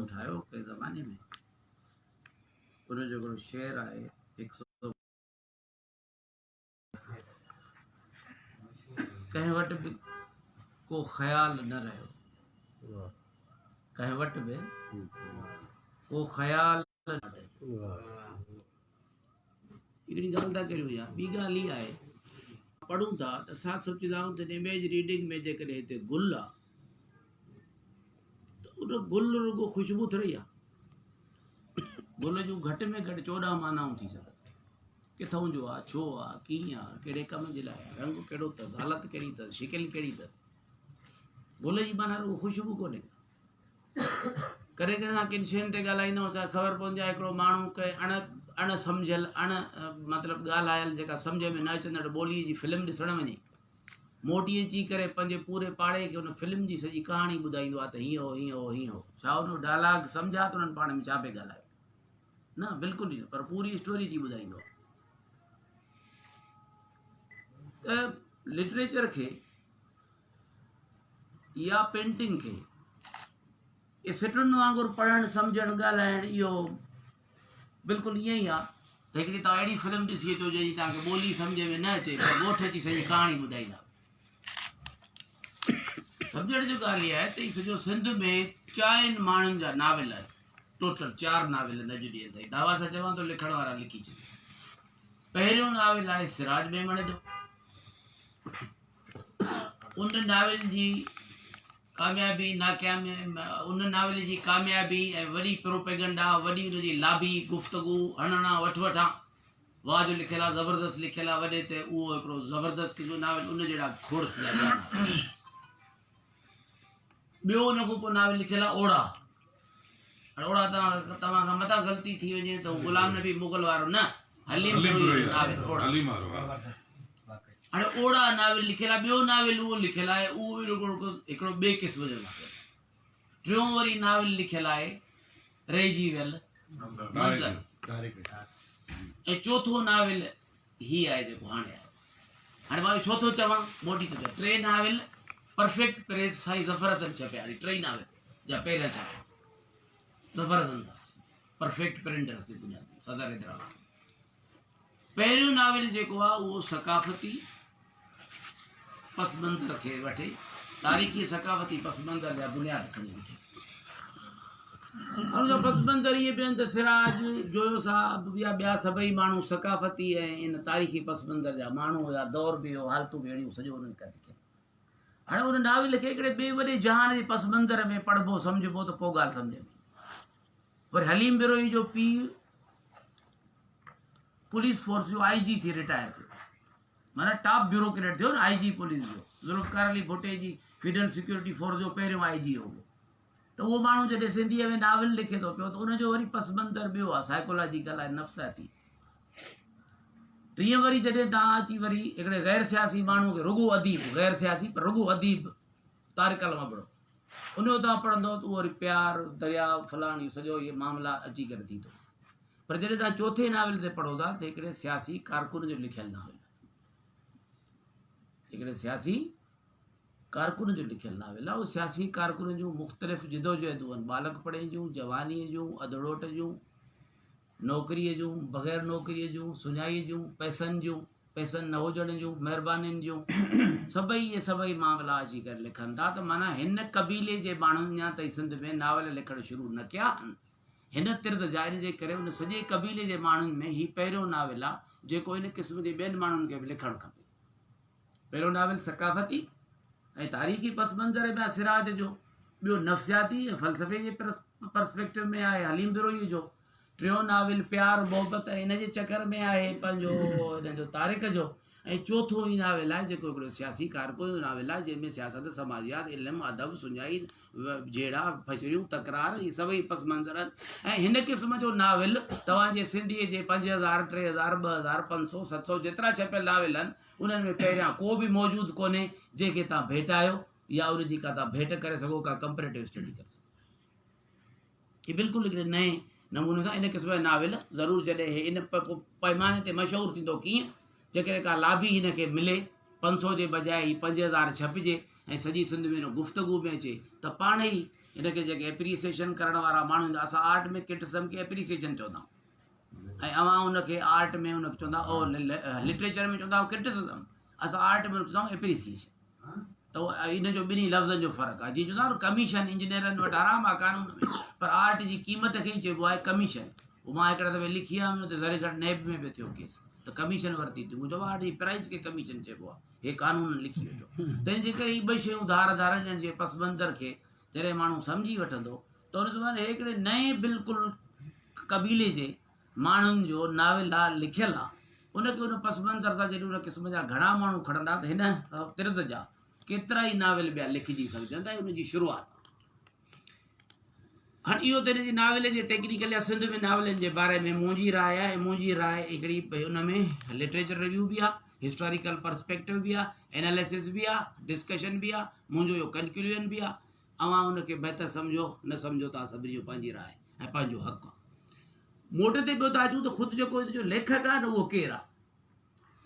مجموعو ٺاهيو ڪنهن زماني ۾، ان جو هڪڙو شعر آهي هڪ سو ڪنهن وٽ به ڪو خيال نه رهيو، ڪنهن وٽ به ڪو خيال. هڪڙي ڳالهه ٿا ڪريون يا ٻي ڳالهه هي آهي پڙهون ٿا ته اسان سوچيندا آهيون ته اميج ريڊنگ ۾ جيڪڏهن هتي گل آ ته ان گل رڳو خوشبو ٿوري آ. گل جون گهٽ ۾ گهٽ 14 معنائون ٿي سگهن. ڪٿون جو آ، ڇو آ، ڪيئن آ، ڪهڙي ڪم جي لاء آ، رنگ ڪهڙو اٿس، حالت ڪهڙي اٿس، شڪل ڪهڙي اٿس. گل جي معنيٰ رڳو خوشبو ڪونهي. ڪڏهن ڪڏهن اسان ڪن شين تي ڳالهائيندا آهيون اسان کي خبر پوندي آهي هڪڙو ماڻهو ڪنهن اڻ اڻ سمجهيل اڻ مطلب ڳالهايل جيڪا سمجهه ۾ نه اچندڙ ٻوليء جي فلم ڏسڻ وڃي موٽي اچي ڪري پنهنجي پوري پاڙي کي ان فلم جي سڄي ڪهاڻي ٻڌائيندو آهي ته هيئن هو هيئن هو هيئن هو. ڇا ان ڊائلاگ سمجهيا ته انهن پاڻ ۾ ڇا پئي ڳالهايو؟ نه بلڪل ئي نه، پر پوري اسٽوري اچي ٻڌائيندو آهي. ته لٽريچر کي يا پينٽنگ کي اهي سٽن وانگر پڙهڻ سمجهڻ ڳالهائڻ اهو بلڪل ائين ئي آهي ته هڪڙي توهان اهڙي فلم ڏسي اچو جنهن جي توهان کي ٻولي سمجهه ۾ نه اچي پر ڳوٺ اچي سڄي ڪهاڻي ٻڌائيندا. سمجهڻ جي ڳالهه اها آهي ته هي سڄو سنڌ ۾ چئن ماڻهن جا ناول آهن، ٽوٽل چار ناول آهن اڄ ڏينهن تائين، دعويٰ سان چوان ٿو لکڻ وارا لکي ڇڏين. پهريون ناول آهي سراج ميمڻ جو، ان ناول جي ڪاميابي ناڪامي، ان ناول جي ڪاميابي ۽ وڏي پروپيگنڊا، وڏي ان جي لابي، گفتگو، هڻڻا وٺ وٺان، واهه جو لکيل آ، زبردست لکيل آ، وڏي ته اهو هڪڙو زبردست قسم جو ناول، ان جهڙا کوڙ سڄا ٻيا ناول. ٻيو ان کان پوء ناول لکيل آ اوڙا. هاڻي اوڙا توهان کان متان غلطي ٿي وڃي ته هو غلام نبي مغل وارو نه، حليم بروهي جو ناول اوڙا. هاڻي اوڙا ناول لکيل آهي، ٻيو ناول اهو لکيل آهي، اهو به هڪڙو ٻئي قسم جو ناول آهي. ٽيون وري ناول لکيل آهي رهجي ويل منظر، ۽ چوٿون ناول هي آهي جيڪو هاڻي آيو. هاڻي مان ڇو ٿو چوان، موٽي ٿو چوان، ٽي ناول پرفيڪٽ پريس سائين ظفر حسن ڇپيا، هاڻي ٽئي ناول جا پهريان ڇاپا ظفر حسن صاحب پرفيڪٽ پرنٽرس جي بنياد تي صدر حيدرآباد. پهريون ناول جيڪو آهي اهو ثقافتي پس منظر کي وٺي تاريخي ثقافتي پس منظر جا بنياد کڻي لکيو. ان جو پس منظر اهي به آهن ته سراج جويو صاحب يا ٻيا سڀئي ماڻهو ثقافتي ۽ ان تاريخي پس منظر جا ماڻهو هيا، دور به هو، حالتون به اهڙيون، سڄو انهن ڪري لکيل. هاڻي ان ناول کي هڪڙي ٻئي وڏي جهان جي پس منظر ۾ پڙهبو سمجهبو ته پوء ڳالهه سمجهه ۾ ايندي. وري حليم بروهي جو پيء پوليس فورس جو آء جي ٿي رٽائر ٿيو، معنيٰ ٽاپ بيوروڪريٽ ٿيو نه آء جي پوليس جو، ذوالفقار علي ڀٽي جي فيڊرل سيڪيورٽي فورس جو پهريون آء جي هو. ته اهو ماڻهو جڏهن سنڌيء ۾ ناول لکي ٿو پيو ته ان جو وري پس منظر ٻيو آهي، سائيڪولاجيڪل آهي، نفسياتي. ٽيئن وري جڏهن توهان اچي وري هڪڙي غير سياسي ماڻهو کي رڳو اديب، غير سياسي پر رڳو اديب طارق علم ابڙو، ان جو توهان پڙهندو ته اهو وري پيار، درياء، فلاڻ اهو سڄو اهي معاملا اچي ڪري ٿي ٿو. پر جڏهن توهان چوٿين ناول تي پڙهو ٿا ته هڪڙي سياسي ڪارڪن جو لکيل ناول آهي، هڪڙي سياسي ڪارڪن جو لکيل ناول آهي. اهو سياسي ڪارڪن جون مختلف جدوجهدون آهن، ٻالڪپڻي جون، جوانيء جون، اڌڙوٽ جون، نوڪريء جون، بغير نوڪريء جون، سڃائيء جون، پئسن جون، پئسن نه هجڻ جون، مهربانين جون، سڀئي اهي سڀئي معاملا اچي ڪري لکن ٿا ته معنيٰ هن قبيلي جي ماڻهن اڃا تائين سنڌ ۾ ناول لکڻ شروع نه ڪيا آهن هن طرز جا، ان جي ڪري ان سڄي قبيلي جي ماڻهن ۾ هي پهريون ناول آهي جيڪو ان قسم جي ٻين ماڻهن کي به لکڻ کپي. پهريون ناول ثقافتي ۽ تاريخي پس منظر ۾ آهي سراج جو، ٻيو نفسياتي ۽ فلسفي جي پرسپيڪٽو ۾ آهي حليم بروهيء جو، ٽيون ناول پيار محبت ۽ ان جي چڪر ۾ آهي پنهنجو ان جو طارق جو، ۽ چوٿون هي ناول آهي جيڪو هڪڙو سياسي ڪارڪن جو ناول آهي جنهن ۾ سياست، سماجيات، علم، ادب، سڃائي، جهيڙا، ڦچريون، تڪرار اهي سڀئي پس منظر آهن ۽ هن قسم جو ناول توهان جي سنڌيء جي 5000، 3000، 2000، 500، 700 جيترا ڇپيل ناول آهن انهن ۾ پهريان ڪو به موجود ڪونهي جنهن کي توهان ڀيٽايو يا ان جي ڪا توهان ڀيٽ ڪري سگهو، ڪا ڪمپريٽو اسٽڊي ڪري سگهو. هي بلڪل هڪڙي نئين نموني سان ان قسم جو ناول ضرور جڏهن هي ان پيماني تي مشهور ٿيندو ڪيئن جيڪڏهن ڪا لابي هن کي ملي 500 جي بجاء هي 5000 ڇپجي ۽ سڄي سنڌ ۾ ان گفتگو ۾ اچي ته پاڻ ئي هن کي جيڪي ايپريسيشن ڪرڻ وارا ماڻهو ايندا اسان آرٽ ۾ ڪرٽسزم کي ايپريسيشن چوندا آهيون ۽ اوهان ان کي آرٽ ۾ ان کي چوندا او لٽريچر ۾ چوندا آهيو ڪرٽسزم اسان آرٽ ۾ چوندا آهيون ايپريسيشن ته ان جو ٻنهي لفظن جو فرق آهي جيئن چوندا آهن ڪميشن انجنيئرن وٽ حرام آهي قانون ۾ پر آرٽ جي قيمت کي ئي چئبو آهي ڪميشن هو مان هڪڙي دفعي لکي آيم ته ذري گهٽ نيب ۾ به ٿيو ڪيس ته ڪميشن ورتي ٿي مون چيو آرٽ جي پرائس کي ڪميشن چئبو آهي هي قانون لکي وٺو. تنهن جي ڪري هي ٻئي شيون ڌار ڌار ڏيڻ جي پس منظر کي جڏهن ماڻهو سمجهي وٺندو ته ان زماني هي هڪڙي نئين بلڪل قبيلي جي ماڻهن جو ناول آ لکيل آ ان کي ان پس منظر سان جڏهن ان قسم جا گهڻا ماڻهو کڻندا ته هن طرز جا ڪيترا ئي ناول ٻيا لکجي سگهجن ٿا ان جي شروعات هاڻ اهو ته هن جي ناول جي ٽيڪنيڪل يا سنڌ ۾ ناولن جي باري ۾ منهنجي راء آهي ۽ منهنجي راء هڪڙي ان ۾ لٽريچر ريويو به آهي هسٽاريڪل پرسپيڪٽو به آهي اناليسس به آهي ڊسڪشن به آهي منهنجو اهو ڪنڪلوزن به آهي اوهان ان کي بهتر سمجهو نه سمجهو توهان سڀني جو پنهنجي راء ۽ پنهنجو حق آهي موٽ تي ٻيو ٿا اچون ته خود جيڪو هن جو ليکڪ آهي نه اهو ڪير آهي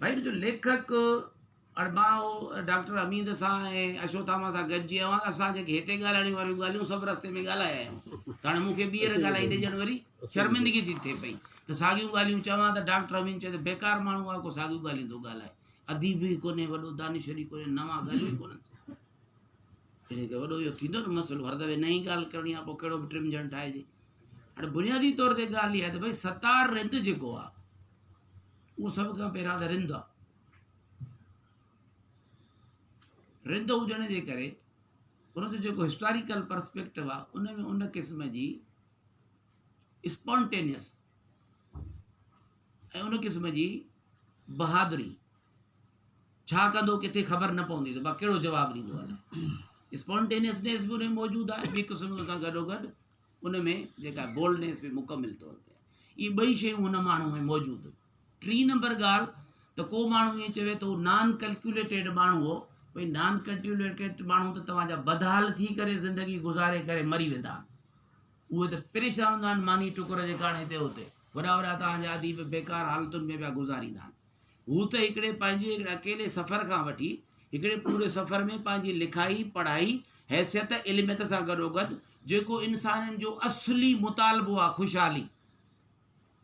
ڀائي هن جو ليکڪ هاڻي مان اهو ڊاڪٽر حميد سان ۽ اشوٿاما سان گڏجي آيو آهيان اسان جيڪي هتي ڳالهائڻيون واريون ڳالهيون سڀ رستي ۾ ڳالهائي آيا آهيون ته هاڻي مون کي ٻيهر ڳالهائيندي ڄڻ وري شرمندگي ٿي ٿئي پئي ته ساڳيون ڳالهيون چوان ته ڊاڪٽر حميد چئي ته بيڪار ماڻهو آهي ڪو ساڳيون ڳالهيون ٿو ڳالهائي اديب ئي ڪونهي وڏو دانشور ئي ڪونهي نوان ڳالهيون ئي ڪونهن ان ڪري وڏو اهو ٿيندو نه مسئلو هر دفعي نئين ڳالهه ڪرڻي آهي پوء ڪهڙو به ٽرمجڻ ٺاهجي هاڻي بنيادي طور تي ڳالهه اها آهي ته ڀئي ستار رند جيڪو آهي اهو سڀ کان پهريان ته رند آهي رند هجڻ جي ڪري ان جو جيڪو هسٽاريڪل پرسپيڪٽو آهي ان ۾ ان قسم جي اسپونٽينيس ۽ ان قسم جي بهادري ڇا ڪندو ڪٿي خبر نه پوندي ته ڪهڙو جواب ڏيندو آهي اسپونٽينيسنيس به ان ۾ موجود آهي ٻي قسم سان گڏو گڏ ان ۾ جيڪا بولڊنيس به مڪمل طور تي اهي ٻئي شيون هن ماڻهو ۾ موجود هيون. ٽين نمبر ڳالهه ته ڪو ماڻهو ائين چوي ته هو نان ڪلڪيوليٽيڊ ماڻهو هو، ڀئي نان ڪلڪيوليٽيڊ ماڻهو ته توهان جا بدحال ٿي ڪري زندگي گذاري ڪري مري ويندا آهن. اهي ته پريشان هوندا آهن ماني ٽڪر جي ڪاڻ هتي هتي. وڏا وڏا توهان جا اديب بيڪار حالتن ۾ پيا گذاريندا آهن. هو ته هڪڙي پنهنجي هڪڙي اڪيلي سفر کان وٺي هڪڙي پوري سفر ۾ پنهنجي لکائي پڙهائي حيثيت علميت سان گڏوگڏ جيڪو انسانن جو اصلي مطالبو آهي خوشحالي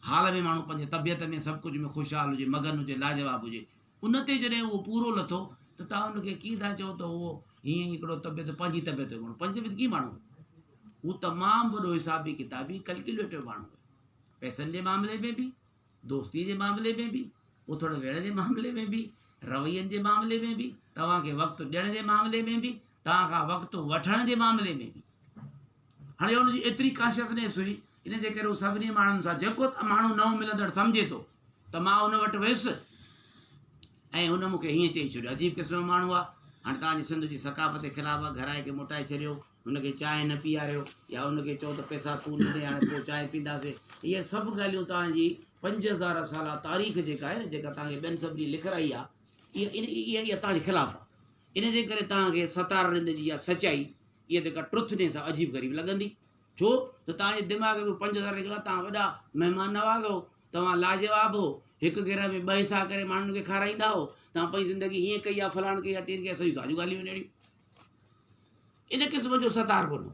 حال ۾ ماڻهو پنهنجي طبيعت ۾ سڀ ڪجهه ۾ خوشحال هجي مگن هجي لاجواب هجي ان تي جڏهن اهو پورو لٿو ته توهان ان کي ڪيئن ٿا چئو ته اهو هيئن ئي هڪڙو طبيعت پنهنجي طبيعت جو ماڻهو پنهنجي طبيعت ڪيئن ماڻهو هو تمام وڏو حسابي ڪتابي ڪلڪيوليٽو ماڻهو پئسن جي معاملي ۾ به دوستي جي معاملي ۾ به، اٿڻ ويهڻ جي معاملي ۾ به، روين جي معاملي ۾ به، توهان کي وقت ڏيڻ جي معاملي ۾ به، توهان کان وقت وٺڻ جي معاملي ۾ به. هاڻي ان جي ايتري ڪانشسنيس هئي، ان جي ڪري هو سڀني ماڻهن سان جيڪو ماڻهو نئون ملندڙ سمجهي ٿو ته مان ان وٽ ويس ۽ هن مون کي هيئن چئي ڇڏيو، عجيب قسم جو ماڻهو آهي، هاڻي توهان جي سنڌ جي ثقافت جي خلاف آهي، گهرائي کي موٽائي ڇڏيو. هن کي چانهه نه پياريو يا هن کي چئو ته پئسا تون ڏيندين هاڻي پوء چانهه پينداسين. اهي سڀ ڳالهيون توهان جي 5000 سالا تاريخ جيڪا آهي نه جيڪا توهان کي ٻين سڀني لکرائي آهي اها اها توهان جي خلاف آهي. ان جي ڪري توهان کي ستار رند جي اها سچائي اها جيڪا ٽرٿنيس آهي عجيب غريب لڳندي. ڇو ته توهان جي دماغ ۾ 5000 نڪلا توهان وڏا مهمان نواز هو توهان لاجواب هو هڪ گرهه ۾ ٻه حصا ڪري ماڻهن کي کارائيندا هو توهان پنهنجي زندگي هيئن ڪئي آهي فلاڻ ڪئي آهي ٽين ڪئي آهي سڄيون توهان جون ڳالهيون آهن اهڙيون. ان قسم جو ستار ڪونهي.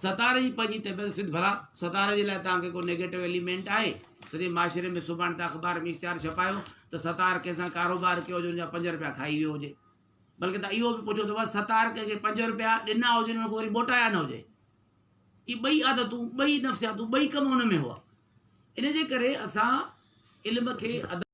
ستار جي پنهنجي طبيعت سڌ ڀلا ستار جي لاء توهان کي ڪو نيگيٽو ايليمينٽ آهي؟ سڄي معاشري ۾ سڀاڻي ته اخبار ۾ اشتهار ڇپايو ته ستار ڪنهن سان ڪاروبار ڪيو هجي ان جا پنج رپيا کائي ويو هجي. بلڪه توهان اهو به پڇو ته بس ستار ڪنهن کي پنج رپيا ڏنا هجن ان کان وري موٽايا نه هجي. اهي ٻئي عادتون ٻئي نفسياتون ٻئي ڪم ان ۾ هئا. ان جي ڪري اسان علم کي ادب.